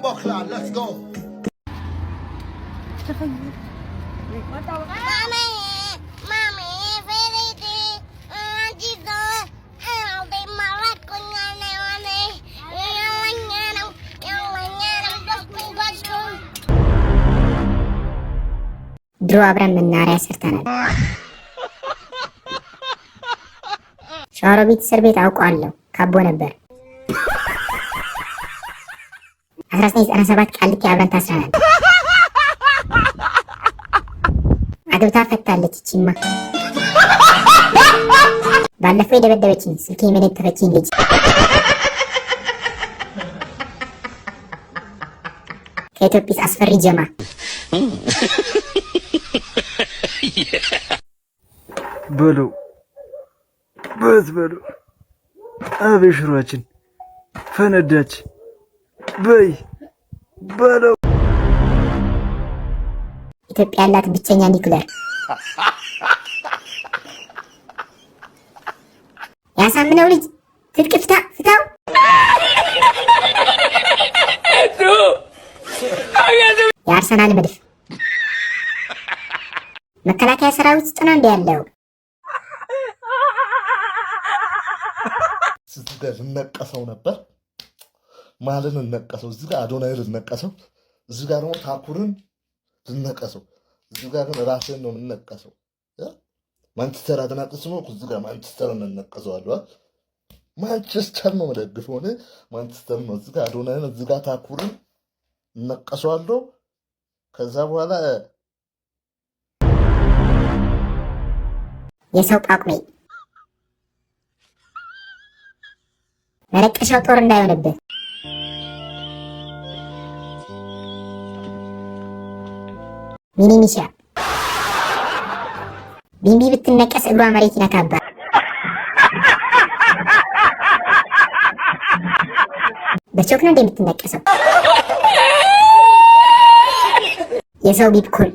Bomboclaat, let's go. ድሮ አብረን መናኸሪያ ሰርተናል። ሸዋሮቢት እስር ቤት አውቀዋለሁ። ካቦ ነበር። 1997 ቃሊቲ አብረን ታስረናል። አግብታ ፈታለች። ይቺማ ባለፈው የደበደበችኝ፣ ስልኬ የመነተፈችኝ ልጅ። ከኢትዮጵስ አስፈሪ ጀማ። በሉ በት በሉ፣ አቤሽሯችን ፈነዳች። በይ በለው። ኢትዮጵያ ያላት ብቸኛ ኒኩለር። ያሳምነው ልጅ ትጥቅ ፍታ ፍታው። የአርሰናል መድፍ። መከላከያ ሰራዊት ውስጥ ነው እንዲ ያለው። እዚህ ጋር ልነቀሰው ነበር። ማልን ልነቀሰው፣ እዚህ ጋር አዶናይ ልነቀሰው፣ እዚህ ጋር ደግሞ ታኩርን ልነቀሰው፣ እዚህ ጋር ግን ራስን ነው የምነቀሰው። ማንቸስተር አድናቂ ስለሆንኩ እዚህ ጋር ማንቸስተር እንነቀሰዋለሁ። ማንቸስተር ነው መደግፈው እኔ ማንቸስተር ነው። እዚህ ጋር አዶናይን፣ እዚህ ጋር ታኩርን እነቀሰዋለሁ። ከዛ በኋላ የሰው ጳቁሜ መለቀሻው ጦር እንዳይሆንብህ። ሚኒሚሻ ቢንቢ ብትነቀስ እግሯ መሬት ይነካባል። በቾክ ነው እንደ የምትነቀሰው። የሰው ቢብኩል።